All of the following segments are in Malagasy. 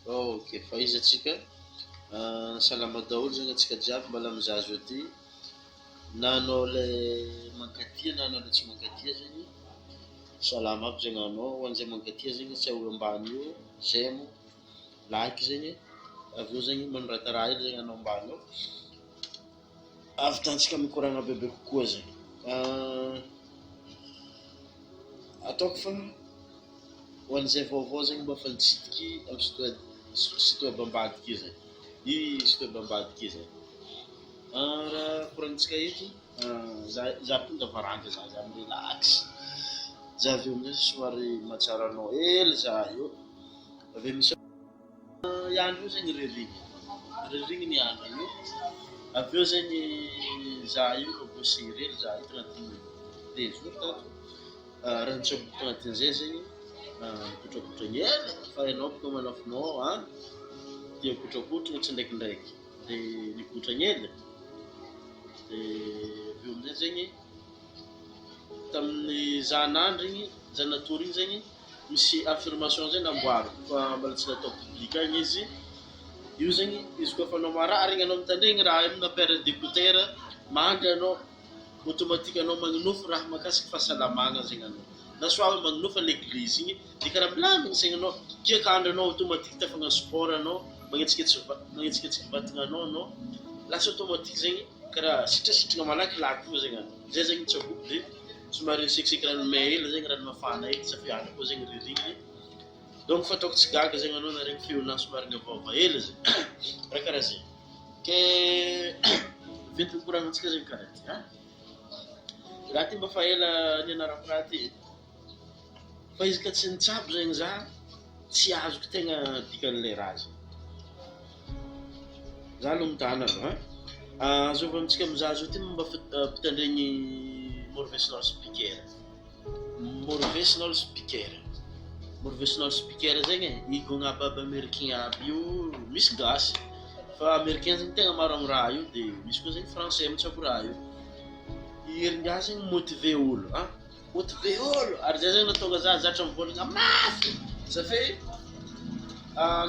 Ok, fa izy atsika salama daholo zegny atsika jiaby mbala mizaha zao ty, na anao le mankatia na anao le tsy mankatia zegny, salama aby zegny anao. Ho an'izay mankatia zegny atsao ambany io j'aime, like zegny, avy eo zegny manorata raha hely zegny anao ambany eo, ahavitantsika mikoragna bebe kokoa zegny. Ataoko fa ho an'izay vaovao zegny mba efa nitsidiky amin'ny site web site web ambadika io zegny, i site web ambadika io zegny. Raha koragnintsika eto, za za tonga varanga za, za mi-relax, za avy eo amizay somary mahatsiaro anao hely za eo, avy eo misy andro io zegny ririgny, ririgny ny andro io, avy eo zegny za io nobosehiny hely za io tagnatin'ny 2 jours tato, raha nitsaboko tagnatin'izay zegny nikotrakotrany hely fa hainao bôka manafinao an, tia kotrakotrana tsindraikindraiky, de nikotrana hely, de avy eo amizay zegny tamin'ny za nandry igny, za natory igny zegny misy affirmation zay namboariko fa mbola tsy natao public agny izy, io zegny izy koa efa anao marary igny anao mitandregny raha io amina paire d'écouteur mandry anao, automatique anao magnonofy raha mahakasiky fahasalamagna zegny anao, na soit hoe magnonofy l'église igny de karaha milamigny saigninao, kiaka andro anao automatique tafagnano sport anao, magnetsiketsy va- magnetsiketsika vatagnanao anao, lasa automatique zegny karaha sitrasitrana malakilaky fo zegny anao, zay zegny tsaboko de somary nisekiseky rano may hely zegny rano mafana hely safiana koa zegny ririgny, donc fa ataoko tsy gaga zegny anao naregny feonahy somary niôvaôva hely zegny, raha karaha zegny. Ke ventin'ny koragnantsika zegny karaha ty an, raha ty mba fa ela nianarako raha ty e, fa izy ka tsy nitsabo zegny za tsy azoko tegna dikan'ilay raha zegny. Za aloha mitana aloha an, azôvy amintsika mizaha zao ty momba mpitandregny motivational speaker, motivational speaker, motivational speaker zegny e, i gogna aby aby americain aby io, misy gasy fa americain zegny tegna maro amin'ny raha io de misy koa zegny français mitsabo raha io. I heringahy zegny mi-motiver olo an, motiver olo ary zay zegny nahatonga za zatra mivôlagna mafy safe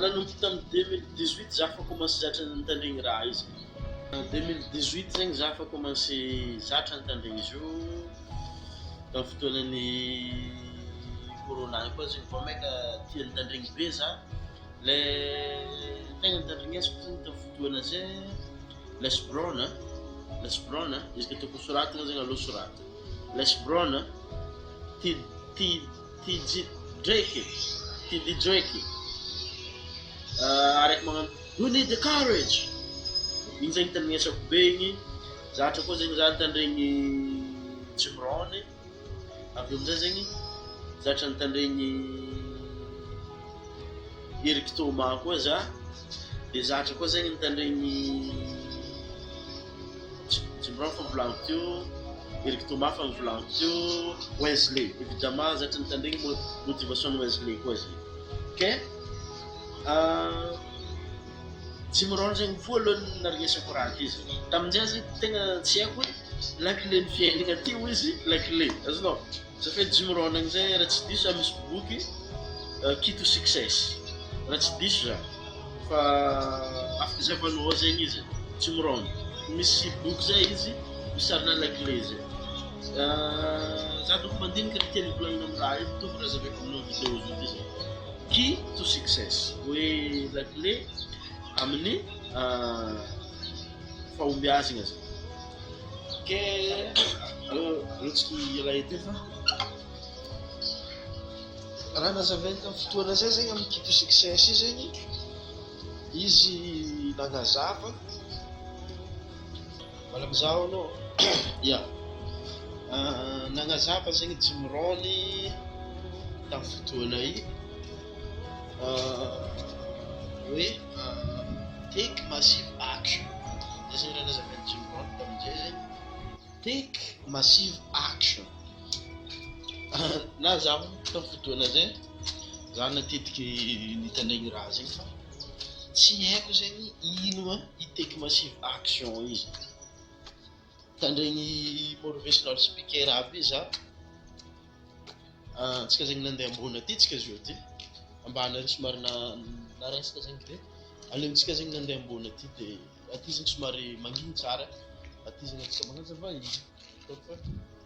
nanomboka tamin'ny 2018 za fa commence zatra nitandregny raha io zegny. 2018 zegny za fa commence zatra nitandregny izy io, tamin'ny fotoanan'ny corona io koa zegny vao maika tia nitandregny be za, le tegna nitandregnesako zegny tamin'ny fotoana zay Les Brown, Les Brown, izy ka tiako soratana zegny aleo soratana, Les Brown, T T TJ Drake, TD Drake, araiky magnano you need the courage, igny zegny tandrignesako be igny, zatra koa zegny za nitandregny Jim Rohn, avy eo amizay zegny zatra nitandregny Eric Thomas koa za, de zatra koa zegny nitandregny Jim Rohn fa nivolagniko teo, Eric Thomas fa nivolagniko teo, Wesley évidemment zatra nitandregny motivation ny Wesley koa zegny, ke Jim Rohn zegny voalohany naregnesako raha ty zegny, tamin'izay zegny tegna tsy haiko hoe lakile ny fiaignana ty hoy izy lakile, azonao? Za fe Jim Rohn amizay raha tsy diso za misy boky Key to success raha tsy diso za fa afaka zahavanao ao zegny izy Jim Rohn, misy boky zay izy misy sarina lakile zay, za dônko mandinika raha tiany volagnina amy raha io mitovy raha zavaiko aminao video zao ty zay, Key to success hoe lakile amin'ny fahombiazana zay. Ke aleo tsika hiala eto fa raha nazavainy tamin'ny fotoana zay zegny amin'ny Key to success io zegny izy nagnazava mbola mizaha anao ya nagnazava zegny Jim Rohn tamin'ny fotoana io hoe take massive action zay zegny raha nazavain'i Jim Rohn tamin'izay zegny take massive action na zaho tamin'ny fotoana zay za natetiky nitandregny raha zegny fa tsy haiko zegny ino ma i take massive action izy. Tandregny motivational speaker aby io za, antsika zegny nandeha ambony aty tsika zio ty, ambany ary somary na. Naresaka zegny de aleontsika zegny nandeha ambony aty de aty zegny somary mangigny tsara, aty zegny antsika magnazava izy. Ataoko fa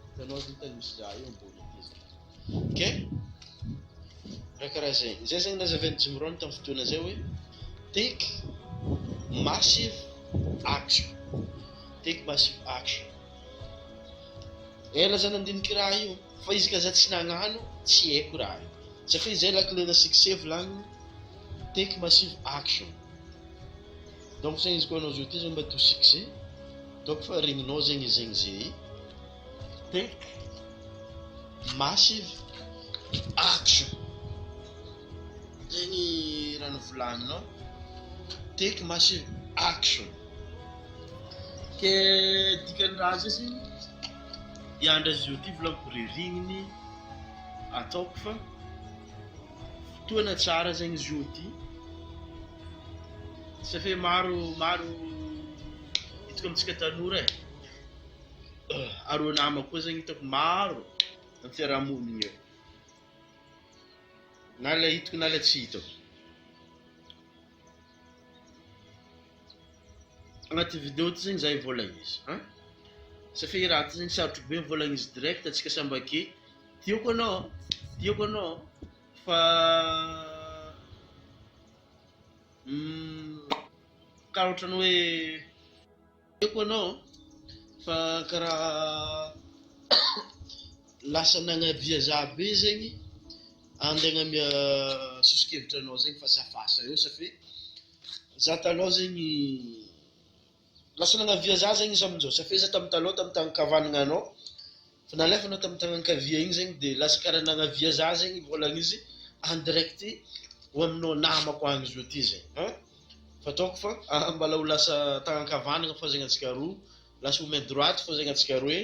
hitanao zegny tany misy za io ambony aty zegny. Ok? Raha karaha zegny. Zay zegny nazavain'i Jim Rohn tamin'ny fotoana zay hoe take massive action. Take massive action. Ela za nandiniky raha io fa izy ka za tsy nagnano tsy haiko raha io. Satria izay lakilena succès volagniny take massive action. Donc zegny izy koa anao zao ty zao mba to succès donc fa regninao zegny zegny zay take massive action. Zegny raha novolagninao take massive action. Ke dikan'ny raha zay zegny hiandry azy io ty volagniko ririgniny ataoko fa fotoana tsara zegny izy io ty satria maro maro hitako amintsika tanora e, ary ireo namako koa zegny hitako maro amin'ny fiarahamonigny eo na ilay hitako na ilay tsy hitako. Agnaty video ty zegny za hivôlagna izy an, satria i raha ty zegny sarotro be mivôlagna izy direct antsika samby ake, tiako anao, tiako anao fa karaha ohatran'ny hoe tiako anao fa karaha lasa nagnavia za be zegny andeha agnamia soso-kevitra anao zegny fasafasa eo satria Za taloha zegny lasa nagnavia za zegny izy aminjao satria za tamin'ny taloha tamin'ny tagnankavanana anao fa nalefa anao tamin'ny tagnankavia igny zegny de lasa karaha nagnavia za zegny vôlagna izy en direct ho aminao namako agny zao ty zegny an, fa ataoko fa mbala ho lasa tagnan-kavanana fô zegny antsika roa, lasa ho main droite fô zegny antsika roe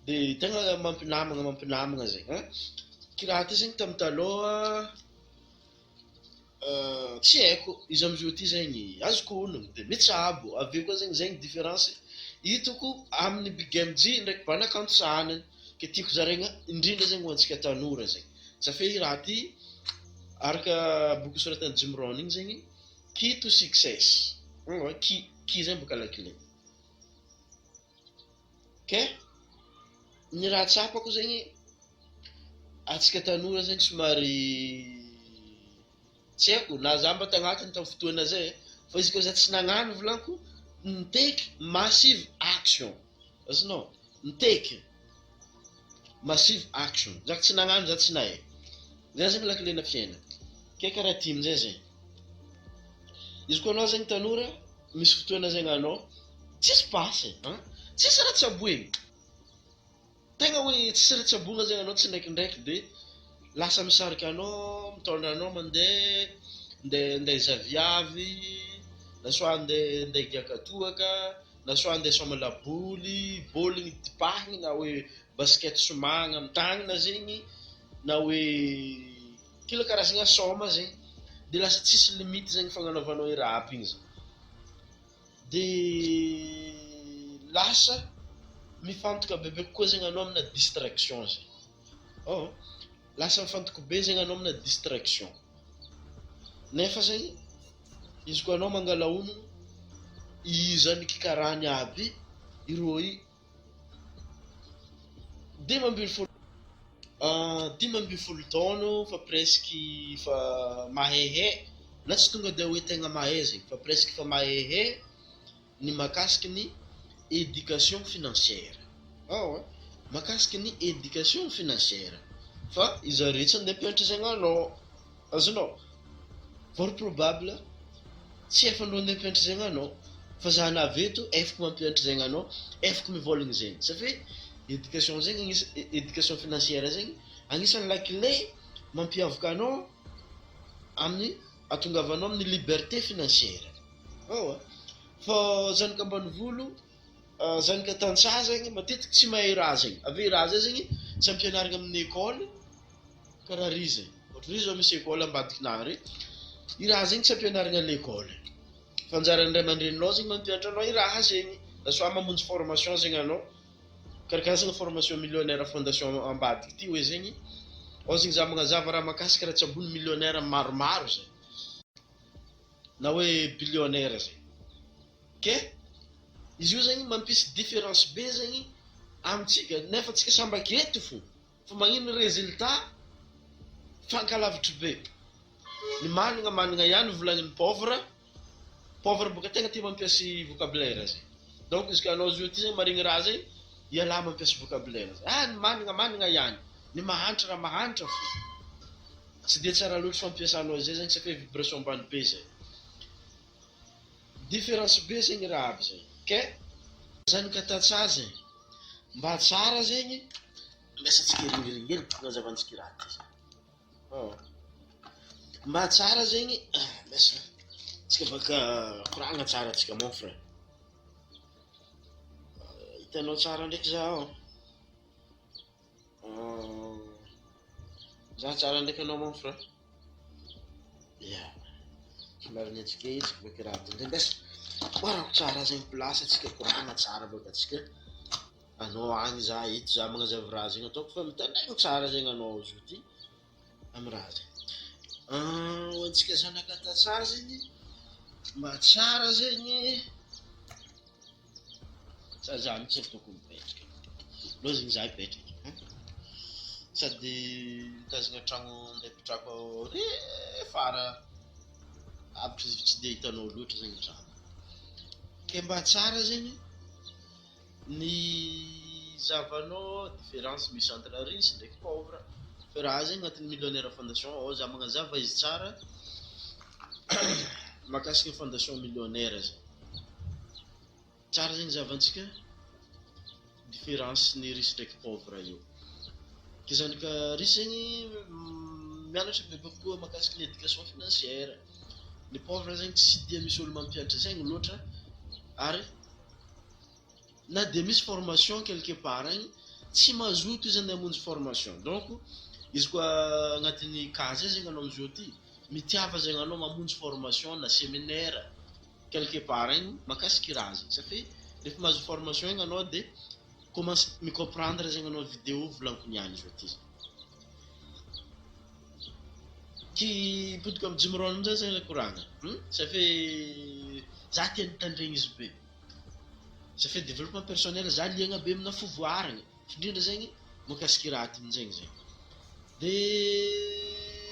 de tegna mampinamagna mampinamagna zegny an, kiraha ty zegny tamin'ny taloha. Tsy haiko, izy amizao ty zegny azoko onony de mitsabo, avy eo koa zegny zegny différence hitako amin'ny Big MJ ndraiky mpanakanto sahaniny ke tiako zaraigna indrindra zegny ho antsika tanora zegny, sa fe i raha ty araka boky nosoratan'i Jim Rohn igny zegny key to success, key, key zegny boka lakile. Ke ny raha tsapako zegny antsika tanora zegny somary tsy haiko na za mba tagnatiny tamin'ny fotoana zay fa izy koa za tsy nagnano volaniko niteky massive action azonao niteky massive action za tsy nagnano za tsy nahay zay zegny lakilena fiainana ke karaha ty amizay zegny izy koa anao zegny tanora Misy fotoana zegny anao tsisy pasy an, tsisy raha tsaboina, tegna hoe tsisy raha tsaboina zegny anao tsindraikindraiky de lasa misarika anao, mitondra anao mandeha, ndeha ndeha hizaha viavy, na soit ndeha ndeha higiaka toaka, na soit ndeha hisôma laboly, baoligny dipahigny na hoe basket somagna amy tagnana zegny, na hoe kila karazagna sôma zegny. De lasa tsisy limite zegny fagnanaovanao i raha aby igny zany. De lasa mifantoka bebe kokoa zegny anao amina distraction zegny. Oh, lasa mifantoka be zegny anao amina distraction. Nefa zegny izy koa anao mangala honogno, iza ny kikarany aby ireo i 15 15 taona fa presque fa mahaihay na tsy tonga dia hoe tegna mahay zegny fa presque fa mahaihay ny mahakasiky ny éducation financière, ao an, mahakasiky ny éducation financière fa izareo tsy andeha hampianatra zegny anao, azonao? Fort probable tsy efa-ndreo andeha hampianatra zegny anao fa za navy eto efako mampianatra zegny anao, efako mivôlagna zegny satria éducation zegny agnis- éducation financière zegny agnisan'ny lakile mampiavaka anao amin'ny ahatongavanao amin'ny liberté financière, eoa fô zanaka ambanivolo zanaka tantsaha zegny matetiky tsy mahay raha zegny, avy eo raha zay zegny tsy ampianarigna amin'ny école karaha ry zegny, ohatra ry zao misy école ambadikinahy ry, i raha zegny tsy ampianarigna à l'école fa anjaran'ny ray aman-dreninao zegny mampianatra anao i raha zegny, na soit mamonjy formation zegny anao, karakaraha formation millionnaire fondation ambadiky ty hoe zegny, ao zegny za magnazava raha mahakasika raha tsaboin'ny millionnaire maromaro zegny. Na hoe billionaire zegny. Ke izy io zegny mampisy différence be zegny amintsika nefa tsika samby aketo fo fa magnino résultat fankalavitry be. Ny managna managna ihany volagnin'ny pauvre, pauvre boka tegna tia mampiasy vocabulaire zegny. Donc izy ka anao zio ty zegny maregny raha zegny ialahy mampiasy vocabulaire zegny. Ah ny managna managna ihany, ny mahantra raha mahantra fo. Tsy dia tsara loatra fampiasanao izay zegny satria vibration ambany be zay. Différence be zegny raha aby zegny. Ke zany ka tantsaha zegny mba tsara zegny ampiasantsika ringiringy hely fagnazavantsika raha ty zegny. Oh. Mba tsara zegny ampiasa tsika baka koragna tsara tsika mon frère. Hitanao tsara ndraiky zaho. Za tsara ndraiky anao mon frère. Ya. Somary nihetsiketsika baka raha ty ndraiky mbesa. Amboarako tsara zegny place atsika koragna tsara baka atsika. Anao agny za eto za magnazava raha zegny ataoko fa mitandregny tsara zegny anao zo ty amy raha zegny. Ho antsika zanaka tantsaha zegny mba tsara zegny sa za mihitsy ataoko mipetraka. Aleo zegny za hipetraka hein. Sady mitazona tragno andeha hipetrahako ary fara lavitra izy tsy dia hitanao loatra zegny tragno. Ke mba tsara zegny ny zavanao différence misy entre riche ndraiky pauvre. Fa raha zegny agnatin'ny millionnaire fondation ao za magnazava izy tsara mahakasiky ny fondation millionnaire zegny. Tsara zegny zavantsika différence ny riche ndraiky pauvre io. Ke zany ka riche zegny mianatra bebe kokoa mahakasiky ny éducation financière. Ny pauvre zegny tsy dia misy olo mampianatra zegny loatra ary na dia misy formation quelque part agny tsy mazoto izy andeha hamonjy formation. Donc izy koa agnatin'ny cas zay zegny anao amizao ty mitiava zegny anao mamonjy formation na séminaire quelque part agny mahakasiky raha zegny satria rehefa mahazo formation igny anao de commence mi-comprendre zegny anao vidéo volaniko niany zao ty. Ty mipodika amy Jim Rohn amizay zegny le koragna satria za tia nitandregny izy be. Satria développement personnel za liagna be amina fivoarana indrindra zegny mahakasiky raha ty aminjegny zegny. De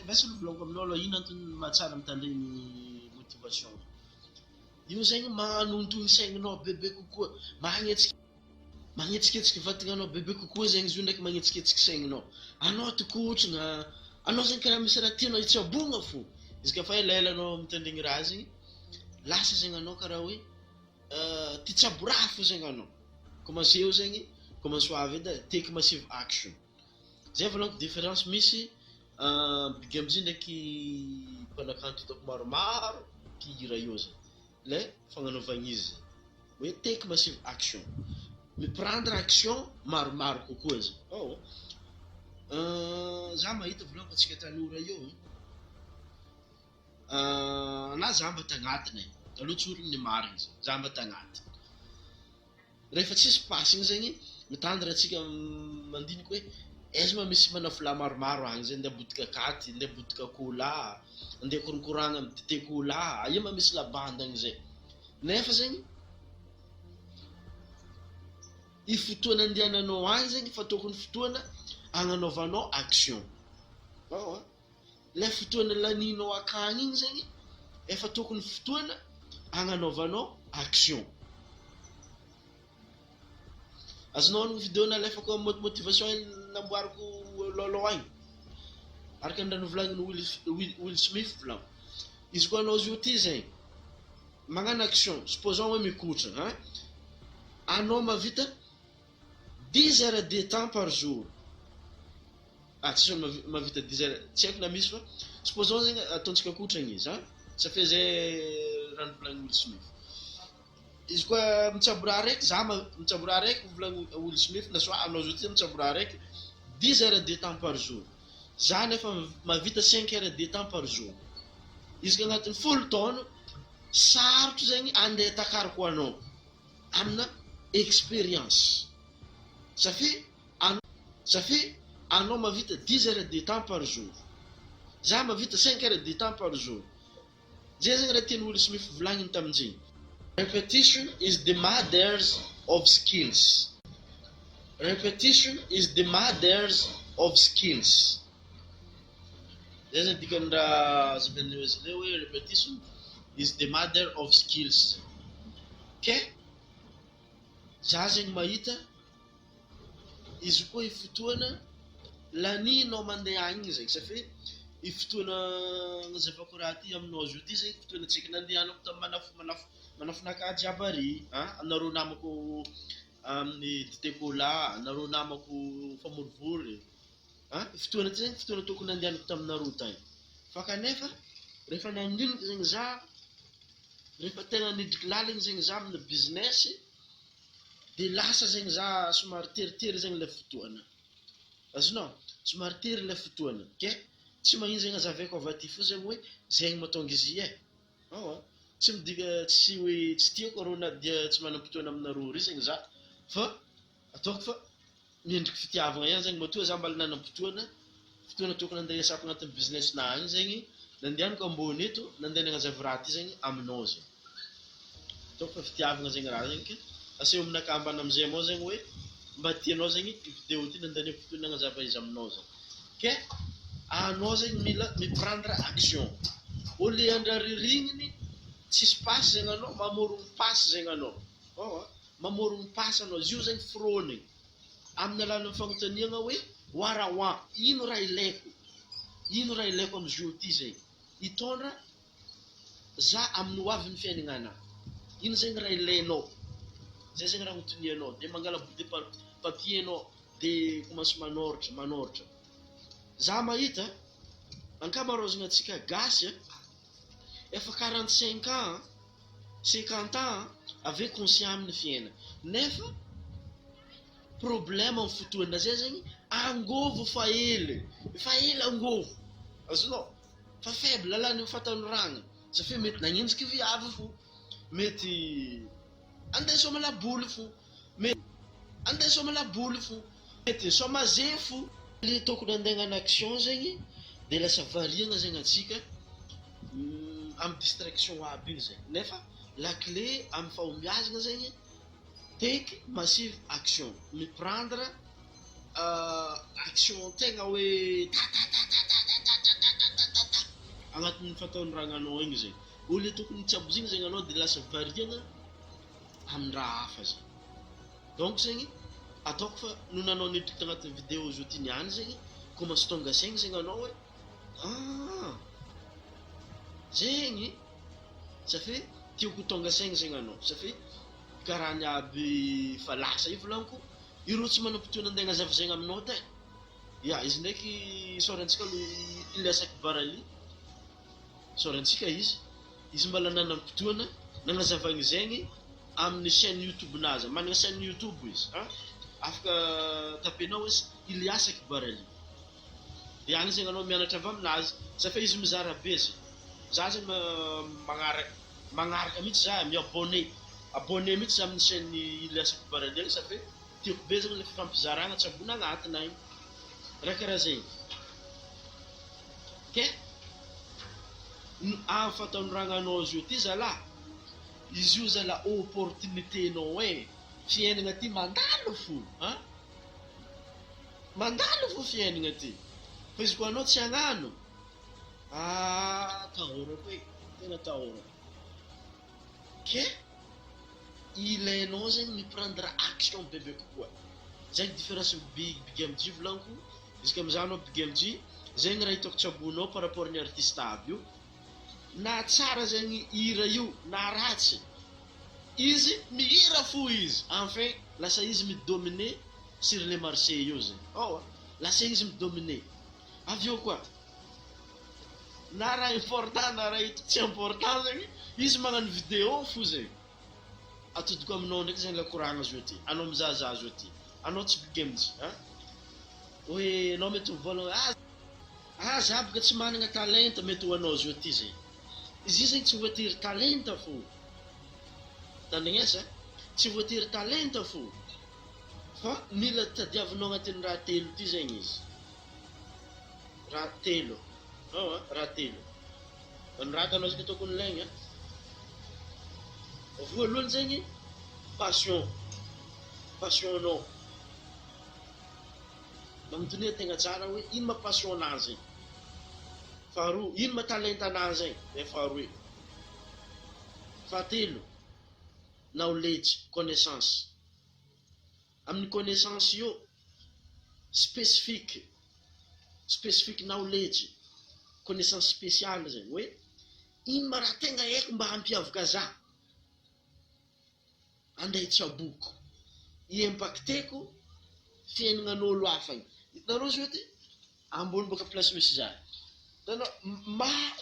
mbasa aloha volaniko aminao aloha ino antony mahatsara mitandregny motivation. Io zegny manontony saigninao bebe kokoa, magnetsika magnetsiketsiky vatagnanao bebe kokoa zegny izy io ndraiky magnetsiketsiky saigninao. Anao tikotrana, anao zegny karaha misy raha tianao hitsabogna fo. Izy ka fa elaela anao mitandregny raha zegny, lasa zegny anao karaha hoe tia tsabo raha fo zegny anao. Commence eo zegny, commence ho avy edy take massive action. Zay volaniko différence misy Big MJ ndraiky mpanakanto hitako maromaro mpihira io zegny. Le fagnanaovagna izy hoe take massive action. Mi-prendre action maromaro kokoa zegny. Oh. Za mahita volaniko antsika tanora io na za mba tagnatiny e. Aleo tsoriny ny marigny zegny. Za mba tagnatiny. Rehefa tsisy pasy igny zegny mitandra antsika mandiniky hoe aiza ma misy manafolahy maromaro agny zay andeha botika akaty, andeha botika cola, andeha koronkoragna amy dite cola, aia ma misy labandy agny zay. Nefa zegny i fotoana andehananao agny zegny fa tokony fotoana agnanaovanao action. Ilay fotoana laninao akagny igny zegny efa tokony fotoana agnanaovanao action. Azonao ny vidéo nalefako amin'ny motivation namboariko alohaloha agny. Araka ny raha novolagnin'i Will Will Smith volagno. Izy koa anao zio ty zegny magnano action, supposons hoe mikotrana hein, anao mahavita dix heures de temps par jour. Ah tsisy olo mahavita dix heures, tsy haiko na misy fa supposons zegny ataontsika kotrana izy an, ça fait zay raha novolagnin'i Will Smith. Izy koa mitsabo raha araiky, za mitsabo raha araiky volagnin'i Will Smith na soit anao zao ty mitsabo raha araiky dix heures de temps par jour, za nefa mahavita cinq heures de temps par jour, izy ka agnatin'ny 10 taona sarotro zegny andeha takariko anao amina expérience, ça fait ça fait anao mahavita dix heures de temps par jour, za mahavita cinq heures de temps par jour. Zay zegny raha tian'i Will Smith volagniny tamin'izegny. Repetition is the mothers of skills. Repetition is the mothers of skills. Zay zegny dikan'ny raha azavain'i Wesley hoe repetition is the mother of skills. Ke za zegny mahita izy koa i fotoana laninao mandeha agny igny zegny satria i fotoana agnazavako raha ty aminao zao ty zegny fotoana tsaiky nandehanako tamin'ny manafo manafo manafinakahy jiaby ary a anareo namako amin'ny dite cola, anareo namako famorivory a fotoana ty zegny fotoana tokony nandehanako taminareo tagny. Fa kanefa rehefa nandiniky zegny za, rehefa tegna nidriky laliny zegny za amin'ny business, de lasa zegny za somary teritery zegny le fotoana. Azonao? Somary tery le fotoana. Ke tsy magnino zegny azavaiko avy aty fo zegny hoe zegny mahatonga izy e. Ao tsy midika tsy hoe tsy tiako arô na dia tsy manam-potoana aminareo ry zegny za, fa ataoko fa miendriky fitiavagna ihany zegny matoa za mbala nanam-potoana, fotoana tokony andeha hiasako agnatin'ny business-na agny zegny, nandehanako ambony eto, nandeha nagnazava raha ty zegny aminao zegny. Ataoko fa fitiavagna zegny raha zegny ke aseho aminakahy ambany amizay moa zegny hoe mba tianao zegny ty vidéo ty nandaniako fotoana nagnazava izy aminao zegny. Ke anao zegny mila mi-prendre action. Au lieu andra ririgniny tsisy pasy zegny anao, mamorogno pasy zegny anao. Ao a, mamorogno pasy anao, izy io zegny frônigny. Amin'ny alalan'ny fagnontaniagna hoe warawa, ino raha ilaiko? Ino raha ilaiko amin'izy io ty zegny? Hitondra za amin'ny ho avin'ny fiaignana. Ino zegny raha ilainao? Zay zegny raha hotonianao. De mangala bout de papier anao, de commence manoratra, manoratra. Za mahita ankamaroazana antsika gasy efa 45 ans, 50 ans avy conscient amin'ny fiainana. Nefa problème amin'ny fotoana zay zegny angôvo fa ela, efa ela angôvo. Azonao? Fa faible lany amin'ny fahatanoragna. Satria mety nagnenjiky viavy fo, mety andeha sôma laboly fo, mety andeha sôma laboly fo, mety sôma ze fo. Le tokony andeha hagnano action zegny de lasa variagna zegny antsika amin'ny distraction aby igny zegny. Nefa la clé amin'ny fahombiazana zegny take massive action, mi-prendre action tegna hoe ta ta ta ta ta ta ta ta ta ta ta ta agnatin'ny fataon-dragnanao igny zegny. Au lieu tokony hitsabo zegny zegny anao de lasa variagna amin'ny raha hafa zegny. Donc zegny ataoko fa no nanao nidriky tagnatin'ny vidéo zao ty niany zegny commence tonga saigny zegny anao hoe ah zegny satria tiako ho tonga saigny zegny anao satria karaha ny aby fa lasa io volaniko ireo tsy manam-potoana andeha hagnazava zegny aminao te. Ya, izy ndraiky isaorantsika aloha Ilyas Akbarali, isaorantsika izy, izy mbala nanam-potoana nagnazavagny zegny amin'ny chaîne YouTube-nazy, managna chaîne YouTube izy a, afaka tapenao izy Ilyas Akbarali, de agny zegny anao mianatra avy aminazy, satria izy mizara be zegny, za zegny magnaraka magnaraka mihitsy za, mi-abonné, abonné mihitsy za amin'ny chaîne Ilyas Akbarali agny satria tiako be zegny le fifampizaragna tsaboina agnatiny agny, raha karaha zegny. Ke amin'ny fahatanoragna izy io ty zalahy, izy io zalahy opportunité-nao e, fiainana ty mandalo fo a, mandalo fo fiainana ty, fa izy koa anao tsy hagnano, ah atahorako e, tena atahorako. Ke ilainao zegny mi-prendre action bebe kokoa. Zegny différence Big Big MJ volaniko, izy ka mizaha anao Big MJ, zegny raha hitako tsaboinao par rapport ny artiste aby io, na tsara zegny hira io na ratsy, izy mihira fo izy, enfin lasa izy mi-dominer sur le marché io zegny, ao a, lasa izy mi-dominer. Avy eo koa, na raha important na raha hita tsy important zegny, izy magnano vidéo fo zegny. Atodiko aminao ndraiky zegny la koragna zao ty, anao mizahazaha zao ty, anao tsy Big MJ a, hoe anao mety mivolagna ah ah za boka tsy managna talenta mety ho anao zao ty zegny. Izy io zegny tsy voatery talenta fo, tandrignesa, tsy voatery talenta fo, fa mila tadiavinao agnatin'ny raha telo ty zegny izy. Raha telo, ao a, raha telo. Anoratanao zegny ataoko ilaigna. Voalohany zegny passion, passion-nao. Magnontonia tegna tsara hoe ino ma passion-nà zegny. Faharoa, ino ma talenta-nà zegny, zay faharoe. Fahatelo, knowledge, connaissance. Amin'ny connaissance io, specific, specific knowledge, connaissance spéciale zegny hoe ino ma raha tegna haiko mba hampiavaka za, andeha hitsaboko, hi-impacter-ko fiaignanan'olo hafa igny. Hitanareo zao ty, ambony bôka place misy za. Hitanao,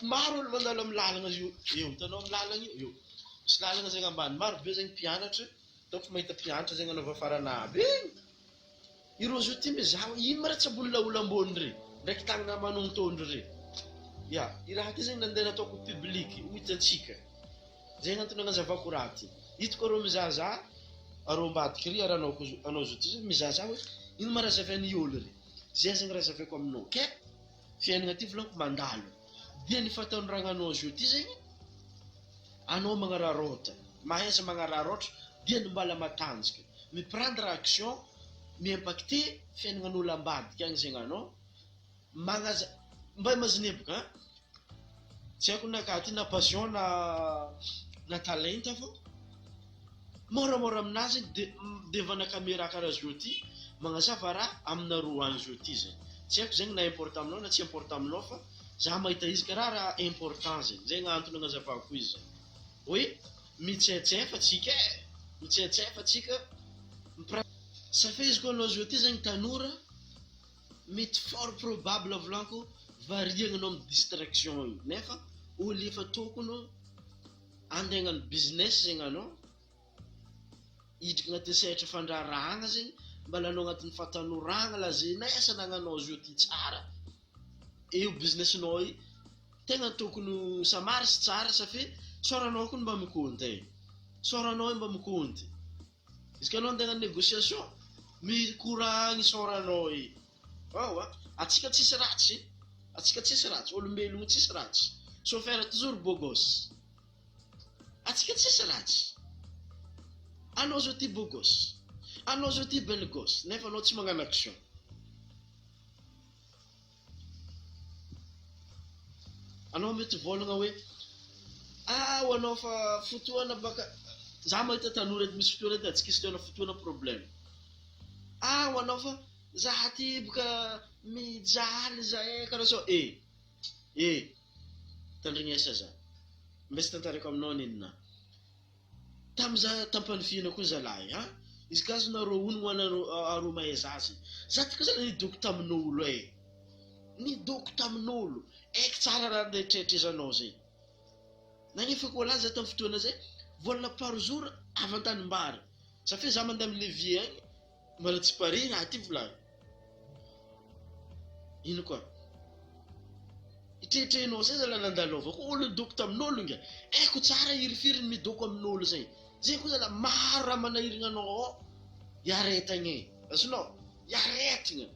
maro olo mandalo amin'ny lalagna io, eo, hitanao amin'ny lalagna io, eo. Misy lalagna zegny ambany, maro be zegny mpianatra, ataoko fa mahita mpianatra zegny anao avy afarana aby igny. Ireo zao ty mizaha hoe ino ma raha tsabon'ny laolo ambony re, ndraiky tagnana manontondro re. Ya, i raha ty zegny nandeha nataoko public, ho hitantsika. Zay gn'antony agnazavako raha ty. Hitako areo mizahazaha, areo ambadiky ry ary anao ko anao zao ty zany mizahazaha hoe ino ma raha zavain'i olo ry. Zay zegny raha zavaiko aminao. Ke fiainagna ty volagniko mandalo. Dia ny fahatanoragna zao ty zegny, anao magnararaotra, mahaiza magnararaotra dia ny mbala matanjaka. Mi-prendre action, mi-impacter fiaignan'olo ambadika agny zegny anao. Magnaza, mba imaginer boka an, tsy haiko na ka ty na passion na na talenta fa moramora aminazy zegny de devant-na camera karaha zao ty magnazava raha aminareo agny zao ty zegny, tsy haiko zegny na important aminao na tsy important aminao fa za mahita izy karaha raha important zegny, zegny antony agnazavako izy zegny hoe mitsaitsefa tsika e, mitsaitsefa tsika, mi-prendre, ça fait izy koa anao zao ty zegny tanora. Mety fort probable volanko variagna anao am distraction io nefa olo efa tokony andeha hagnano business zegny anao hidriky agnatin'ny sehatra fandraharahagna zegny mbala anao agnatin'ny fahatanoragna la jeunesse anagnanao zio ty tsara io business-nao io tegna tokony ho ça marche tsara ça fait sôranao koa mba mikaonty e, sôranao io mba mikaonty. Izy ka anao andeha hagnano négociation, mikoragny isaoranao e. Ao a, antsika tsisy ratsy, antsika tsisy ratsy, olombelogno tsisy ratsy. Chauffeur toujours beau gosse. Antsika tsisy ratsy. Anao zao ty beau gosse, anao zao ty belle gosse, nefa anao tsy magnano action. Anao mety vôlagna hoe ah ho anao fa fotoana baka za mahita tanora eto misy fotoana eto tsy question fotoana problème ah ho anao fa za aty boka mijaly za eh karaha zao eh eh tandrignesa za mba tsy tantaraiko aminao nina Tam za tampanifihina koa zalahy a! Izy ka azonareo onogno anareo areo mahay zaza e! Za ty koa zalahy nidoko tamin'olo e! Nidoko tamin'olo! Aiky tsara raha neritreritrizanao zay! Nagnefa koa lahy za tam fotoana zay volana par jour avy antanimbary ça fait za mandeha am levier agny mbola tsy pare raha ty volagny. Ino koa? Itreitrehinao zay zalahy nandalovako olo nidoko tamin'olo inga. Haiko tsara hirifiry ny midoko amin'olo zay. Zay koa zalahy maro raha manahirigna anao ao iaretagna e. Azonao? Iaretagna.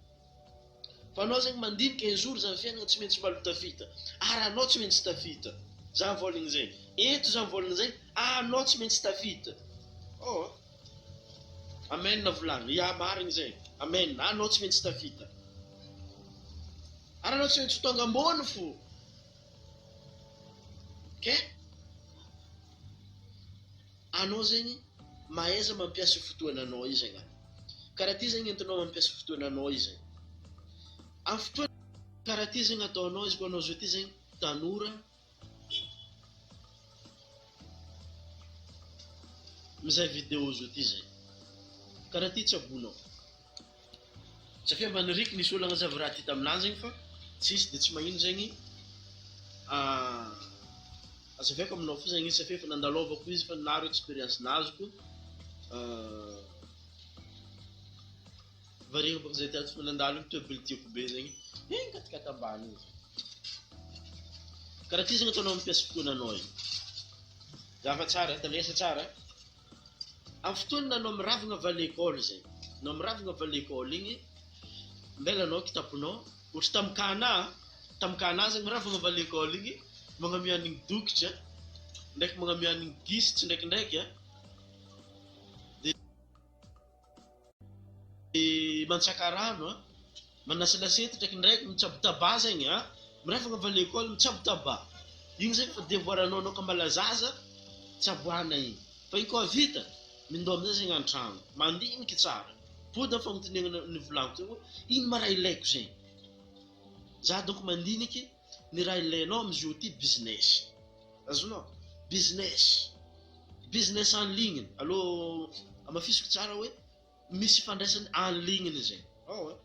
Fa anao zegny mandinika un jour zany fiainagna tsy maintsy mbalo tafita. Ary anao tsy maintsy tafita. Za mivôlagna zay. Eto za mivôlagna zay, anao tsy maintsy tafita. Oh. Amen volagny. Ya marigny zay. Amen. Anao tsy maintsy tafita. Ary anao tsy maintsy ho tonga ambony fo. Ok? Anao zegny mahaiza mampiasa io fotoananao io zegny. Karaha ty zegny entinao mampiasa fotoananao io zegny. Amin'ny fotoana karaha ty zegny ataonao izy koa anao zao ty zegny tanora Mizaha video zao ty zay. Karaha ty tsabonao. Satria mba niriko nisy olo nagnazava raha ty taminah zegny fa tsisy de tsy magnino zegny azavaiko aminao fo zegny izy satria efa nandalovako izy fa naro experience nazoko. Variana bôka zay tato fa nandalo iny tôbily tiako be zegny igny katikati ambany igny zay. Karaha ty zegny ataonao mampiasa fotoananao igny. Zava tsara, tandresa tsara. Amin'ny fotoana anao miravagna avy à l'école zay, anao miravagna avy à l'école igny, mbela anao kitaponao, ohatry tamin'ny cas-na, tamin'ny cas-na zegny miravagna avy à l'école igny. Magnamia an'igny dokotra, ndraiky magnamia an'igny gisitra ndraikindraiky a, de mantsaka rano a, manasa lasety ndraikindraiky, mitsabo tabac zegny a, mirefagna avy à l'école mitsabo tabac, igny zegny fa devoir-nao anao ka mbala zaza, tsaboana igny, fa igny koa vita, mindô amizay zegny an-tragno, mandiniky tsara, mipody amy fagnotaniana nivolagniko teo hoe ino ma raha ilaiko zegny, za donc mandiniky ny raha ilainao amizio ty business, azonao, business, business en ligne, alô amafisiko tsara hoe misy ifandraisany en ligne zegny, ao e,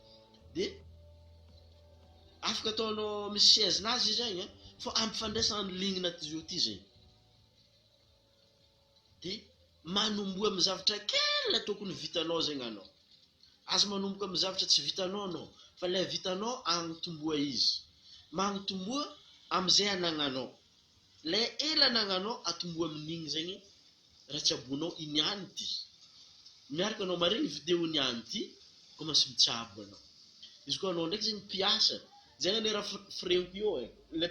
de afaka ataonao misy chaise nazy izy zegny fa ampifandraisa en ligne ty zio ty zegny, de manomboha amy zavatra kely tokony vitanao zegny anao, aza manomboka amy zavatra tsy vitanao anao, fa lay vitanao agnitomboa izy, magnitomboa amizay anagnanao, lay ela anagnanao atomboa amin'igny zegny raha tsabonao iniany ty, miaraka anao maregny vidéo niany ty, commence mitsabo anao, izy koa anao ndraiky zegny mpiasa, zegny anie raha firegniko io e, le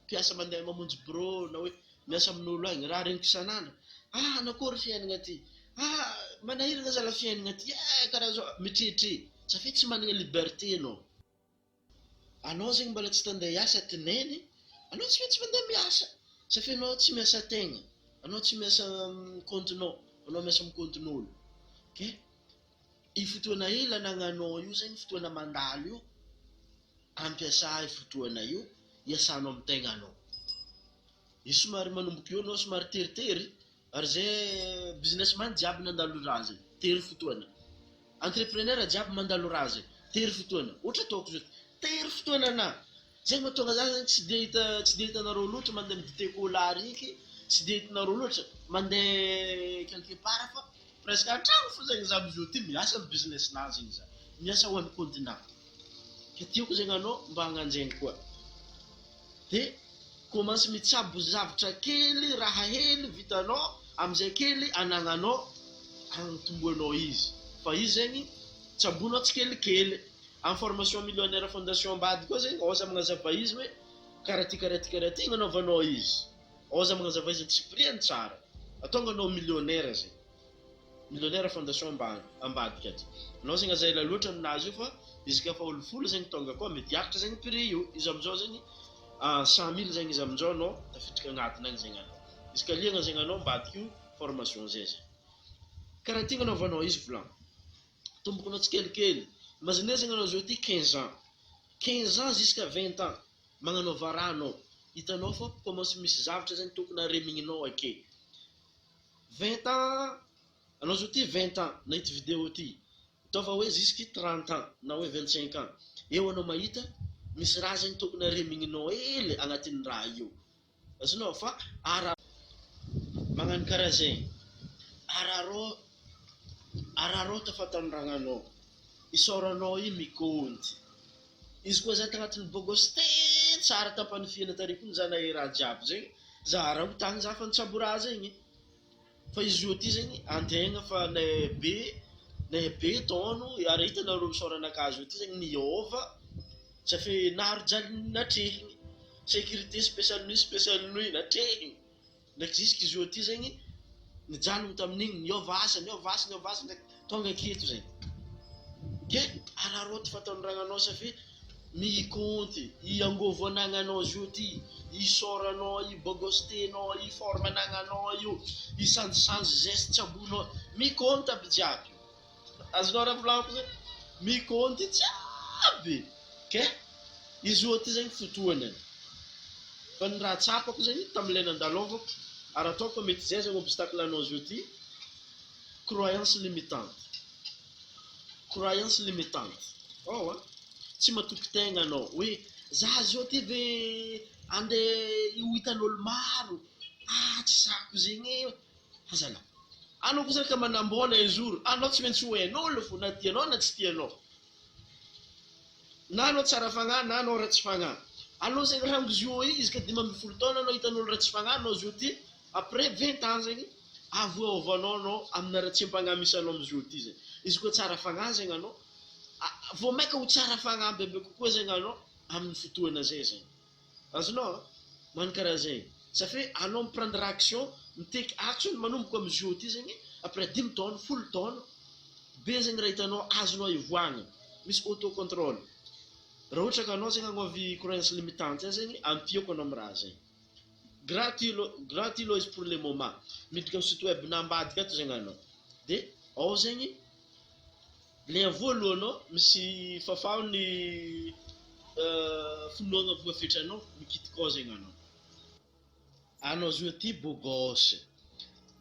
mpiasa mandeha mamonjy bureau na hoe miasa amin'olo agny, raha regniko isan'andro, ah nakory fiaignana ty, ah manahirana zala fiaignana ty, eh karaha zao, mitrehitre, ça fait tsy manana liberté anao, anao zegny mbola tsy tandeha hiasa tineny, anao tsy maintsy mandeha miasa, ça fait anao tsy miasa tegna, anao tsy miasa amy compte-nao, anao miasa amy compte-n'olo, ke i fotoana ela anagnanao io zegny fotoana mandalo io, ampiasa i fotoana io hiasanao amy tegnanao, izy somary manomboky eo anao somary teritery, ary zay businessman jiaby nandalo raha zegny, tery fotoana, entrepreneur jiaby mandalo raha zegny, tery fotoana, ohatra ataoko zao tery fotoana anahy, zegny mahatonga za zegny tsy de hita tsy de hitanareo loatra mandeha midite cola ariky, tsy de hitanareo loatra mandeha quelque part fa presque an-tragno fo zegny za amizao ty miasa amy business-nahy zegny za, miasa ho an'ny compte-nahy, ke tiako zegny anao mba hagnano zegny koa, de commence mitsabo zavatra kely raha hely vitanao amizay kely anagnanao agnitomboanao izy, fa izy zegny tsabonao tsikelikely, amy formation millionnaire fondation ambady koa zegny ao za magnazava izy hoe karaha ty karaha ty karaha ty agnanaovanao izy, ao za magnazava izy antsipiriany tsara, atonga anao millionnaire zegny, millionnaire fondation ambadika aty, anao zegny aza ela loatra aminazy io fa izy ka fa olo folo zegny tonga koa mety hiakatra zegny prix io, izy amizao zegny 100 000 zegny izy amizao anao tafiditra agnatiny agny zegny anao, izy ka liagna zegny anao ambadiky io formation zay zegny, karaha ty agnanaovanao izy volagno, tombokinao tsikelikely, imagine zegny anao zao ty 15 ans, 15 ans jusqu'à 20 ans magnanaova raha anao, hitanao fa commence misy zavatra zegny tokony aremigninao ake, 20 ans anao zao ty 20 ans nahita vidéo ty, ataova hoe jusque 30 ans na hoe 25 ans, eo anao mahita misy raha zegny tokony aremigninao hely agnatin'ny raha io, azonao fa ara magnano karaha zegny, ararô ararô tafatandragnanao, isaoranao io mikonty, izy koa za tagnatin'ny bogosy te tsara tampanifiana tary koa nizaha nahay raha jiaby zegny, za raha tagny za fa nitsabo raha zegny, fa izy io ty zegny antegna fa nahay be nahay be taono ary hitanareo misaoranakahy zao ty zegny niôva, ça fait naro jaly natrehiny, sécurité spéciale nuit spéciale nuit natrehiny, ndraiky jusque izy io ty zegny nijanona tamin'igny niôva asa niôva asa niôva asa ndraiky tonga aketo zegny, ke araraoty fahatandragnanao ça fait mikonty i angôvo anagnanao zio ty, isaoranao i bogositenao i forme anagnanao io, i sanjisanjy geste tsabonao, mikonty aby jiaby, azonao raha volagniko zegny, mikonty jiaby, ke izy io ty zegny fotoanany, fa ny raha tsapako zegny tamilay nandalovako ary ataoko fa mety zay zegny obstacle anao zio ty, croyance limitante, croyance limitante, ao a, tsy matoky tegna anao hoe za zao ty ve andeha ho hitan'olo maro, ah tsy zako zegny e, azalahy, anao koa zany ka manambola un jour, anao tsy maintsy ho hain'olo fô na tianao na tsy tianao, na anao tsara fagnahy na anao ratsy fagnahy, anao zegny rango zio izy ka 15 taona anao hitan'olo ratsy fagnahy anao zio ty, après 20 ans zegny avoaovanao anao amina ratsiam-pagnahy misy anao amizio ty zegny, izy koa tsara fagnahy zegny anao, vao maika ho tsara fagnahy bebe kokoa zegny anao amin'ny fotoana zay zegny, azonao. Magnano karaha zegny. Ça fait anao mi-prendre action, mi-take action manomboko amizio ty zegny, après 5 taona, 10 taona, be zegny raha hitanao azonao ivoahana. Misy auto contrôle. Raha ohatra ka anao zegny agnaovy croyance limitante zegny, ampiako anao amy raha zegny. Gratuit lo, gratuit lo izy pour le moment. Miditra amy site web na ambadika ato zegny anao. De ao zegny lien voalohanao misy fafao ny finoagna voafetranao, mikitiky ao zegny anao. Anao zio ty beau gosse.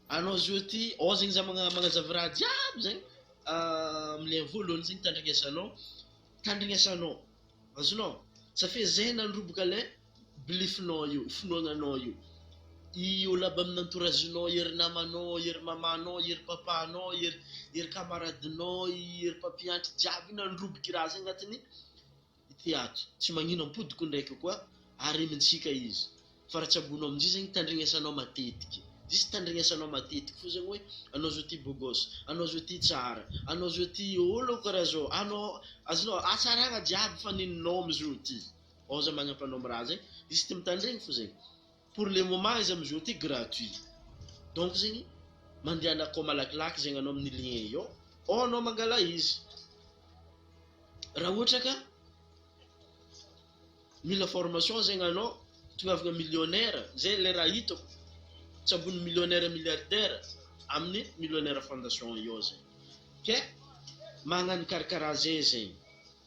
Anao zio ty ao zegny za magnazava raha jiaby zegny amy lien voalohany zegny tandrignesanao, tandrignesanao. Azonao? Ça fait zay nandroboka le belief-nao io, finoagnanao io. I olo aby amin'ny entourage-nao, ery namanao, ery mamanao, ery papanao, ery camaradinao, ery mpampianatry jiaby nandroboky raha zegny agnatin'ny ity ato. Tsy magnino, ampodiko ndraiky koa ary mintsika izy. Fa raha tsabonao amin'izay zegny, tandrignesanao matetiky. Juste tandrignesanao matetiky fo zegny hoe anao zao ty beau gosse, anao zao ty tsara, anao zao ty olo karaha zao, anao azonao hatsarana jiaby fa nininao amizao ty. Ao za magnampy anao amy raha zegny, juste mitandregny fo zegny. Pour le moment izy amizao ty gratuit. Donc zegny mandehana akao malakilaky zegny anao amin'ny lien io, ao anao mangala izy. Raha ohatra ka mila formation zegny anao, tongavana millionnaire, zay le raha hitako, tsabon'ny millionnaire, milliardaire amin'ny Millionnaire Fondation io zegny. Ke magnano karakaraha zay zegny.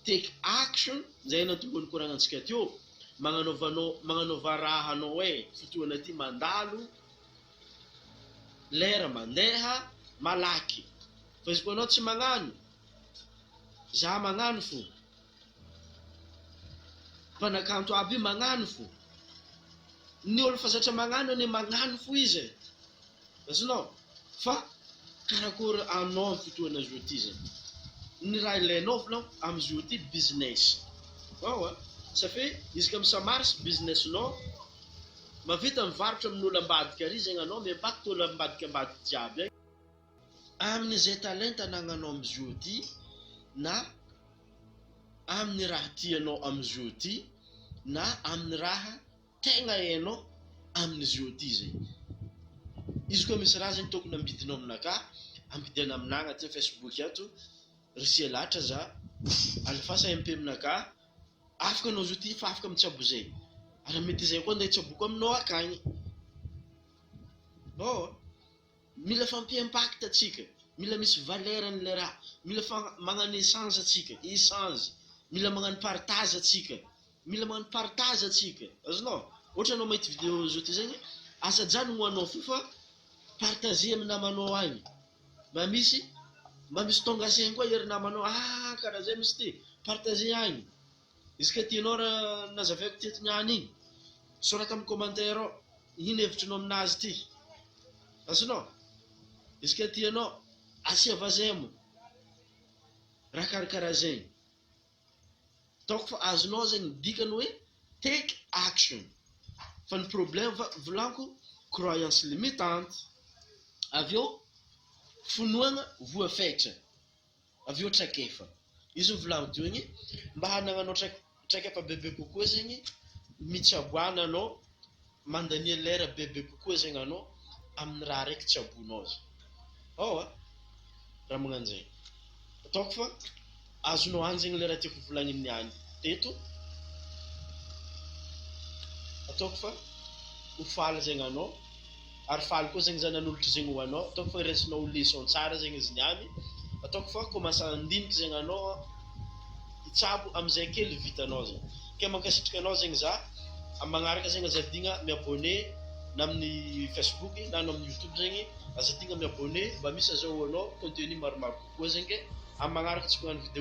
Take action zay natombohan'ny koragnantsika teo, magnanaovanao, magnanaova raha anao e, fotoana ty mandalo, lera mandeha malaky. Fa izy koa anao tsy magnano, za magnano fo. Mpanakanto aby io magnano fo. Ny olo fa zatra magnano anie magnano fo izy e. Azonao? Fa karakory anao amy fotoana zao ty zegny. Ny raha ilainao volagno amizao ty business. Ao a, ça fait izy ka ça marche business-nao, mavita mivarotra amin'olo ambadika ary zegny anao, mi-impact olo ambadika ambadika jiaby agny. Amin'izay talenta anagnanao amizao ty na amin'ny raha tianao amizao ty na amin'ny raha tegna hainao amin'izao ty zegny. Izy koa misy raha zegny tokony ambidinao aminakahy, ambidiana aminahy agnaty Facebook ato, risia lahatra za, alefasa MP aminakahy, afaka anao zao ty fa afaka mitsabo zay. Ary mety zay koa andeha hitsaboko aminao akagny. Bon, mila fampi-impact atsika, mila misy valeur an'le raha, mila fa magnano échange atsika, échange, mila magnano partage atsika, mila magnano partage atsika. Azonao? Ohatra anao mahita vidéo zao ty zegny, asa ajanogno anao fo fa partager amy namanao agny. Mba misy tonga saigny koa ery namanao, ah karaha zay misy ty, partager agny. Izy ka tianao raha nazavaiko teto niany igny, sorata amy commentaire ao, ino hevitrinao aminazy ty. Azonao? Izy ka tianao, asiava j'aime. Raha karakaraha zegny. Ataoko fa azonao zegny dikany hoe take action. Fa ny problème fa volaniko croyance limitante. Avy eo finoana voafetra. Avy eo traikefa. Izy volaniko teo igny mba hanagnanao traikefa bebe kokoa zegny, mitsaboana anao, mandania lera bebe kokoa zegny anao amin'ny raha raiky tsabonao zegny. Ao a, raha magnano zegny. Ataoko fa azonao any zegny le raha tiako volagniny niany teto. Ataoko fa ho faly zegny anao ary faly koa zegny za nanolotra zegny ho anao. Ataoko fa raisinao leçon tsara zegny izy niany. Ataoko fa commence andiniky zegny anao hitsabo amizay kely vitanao zegny. Ke mankasitraka anao zegny za amy magnaraka zegny, azadigna mi-abonné na amin'ny Facebook na amin'ny YouTube zegny, azadigna mi-abonné mba misy azahoanao contenu maromaro kokoa zegny ke amy magnaraka tsika magnano vidéo.